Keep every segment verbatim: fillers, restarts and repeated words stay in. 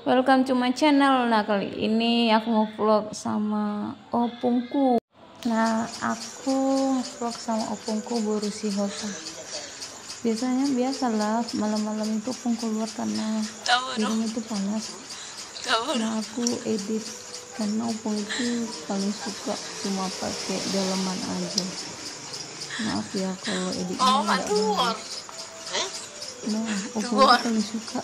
Welcome to my channel. Nah, kali ini aku mau vlog sama opungku. Nah, aku vlog sama opungku boru si Hota. Biasanya, biasalah, malam-malam itu opung keluar karena di rumah itu panas. Nah, aku edit karena opung itu paling suka cuma pakai daleman aja. Maaf ya kalau editnya nggak bagus. Nah, opung itu paling suka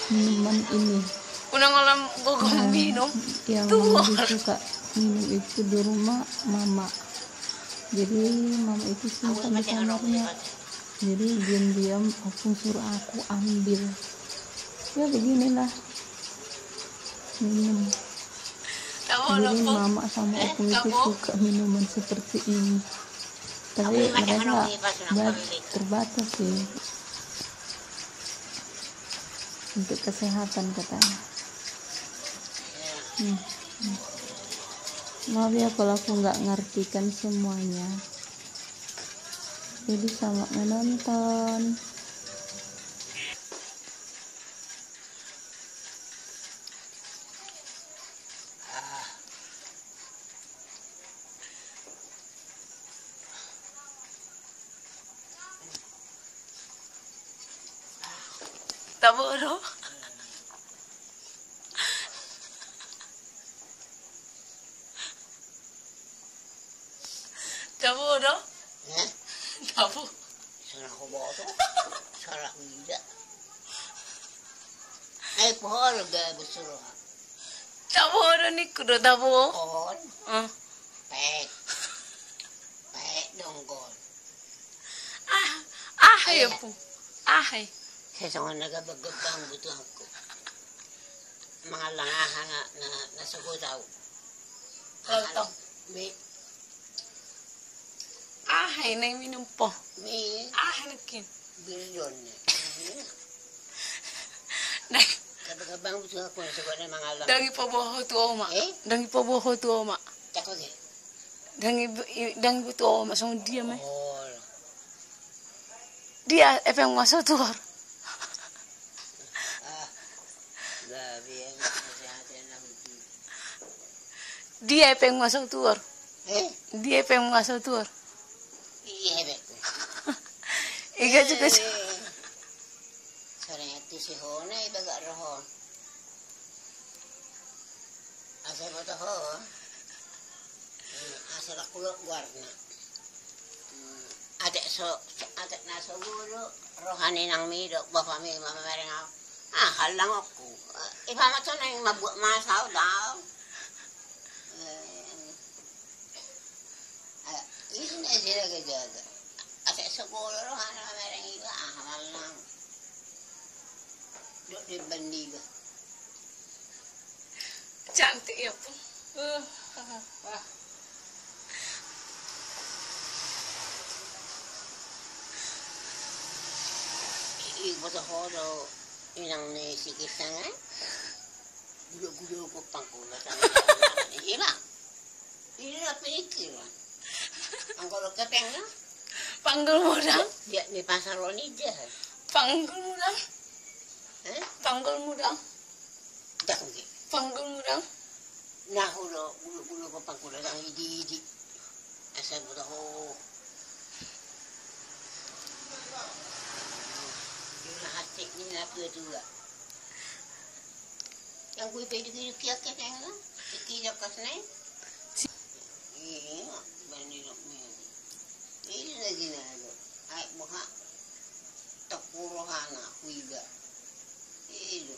minuman ini. Unang olam gogom minum. Yang lebih suka minum itu di rumah mama. Jadi mama itu simpan di kamarnya. Jadi diam-diam opung suruh aku ambil. Ya beginilah. Minum. Jadi mama sama opung itu suka minuman seperti ini. Tapi mereka terbatas sih. Untuk kesehatan katanya. Hmm. Maaf ya kalau aku nggak ngartikan semuanya. Jadi selamat menonton. Tabo do. Tabo do. Tabo. Salah huboto. Salah huida. Ai pohon ga besuruh. Tabo do ningku do tabo. Pohon. Pek. Pek donggol. Ah, ah ya pu. Ah. Sesongon na gabang-gabang butuhanku. Mangallang aha na na na sogo tau. Aha na minum po. Ah, nangkin. Birjon. Gabang-gabang butuhanku na sogo na mangallang. Dangi po boho tu oma. Dangi po boho tu oma. Cakap ya. Dangi bu-, i-, dangi butuo ma songon dia ma. Dia epeng ma so tuor. Dia epeng ma so tuor. Dia epeng ma so tuor. Iga juga. Sore tu si Hona iba gak rohon. Asa boto ho. Asa laku lo guarna. Atek so, atek na so guru rohani nang mi do bapa mi mama mereng au. Ah, hallang okku. Iba ma so nang mabuat masa au dau. Ini sih lagi jaga. Atek so guru rohani mama mereng iba, ah, hallang. Dok di bandi iba. Cantik ya, Pung. Iboto ho do inang ni si Kisang, eh? Gudo-gudo ko pangkulo. Iba. Ini lah pikiran. Angkolo kepeng na. Panggul mudang. Dia ni pasar lo ni dia. Panggul mudang. Eh? Panggul mudang. Danggi. Panggul mudang. Nah, ulo, ulo, ulo ko panggul dang idi-idi. Asal buta ho. Ina hati ni na tua-tua. Yang gue pedi-pedi kiak kepeng na. Iki jakas na. Iya, bani lok meli. Iya lagi na do. Ai boha. Tokuro hana huiga. Iya.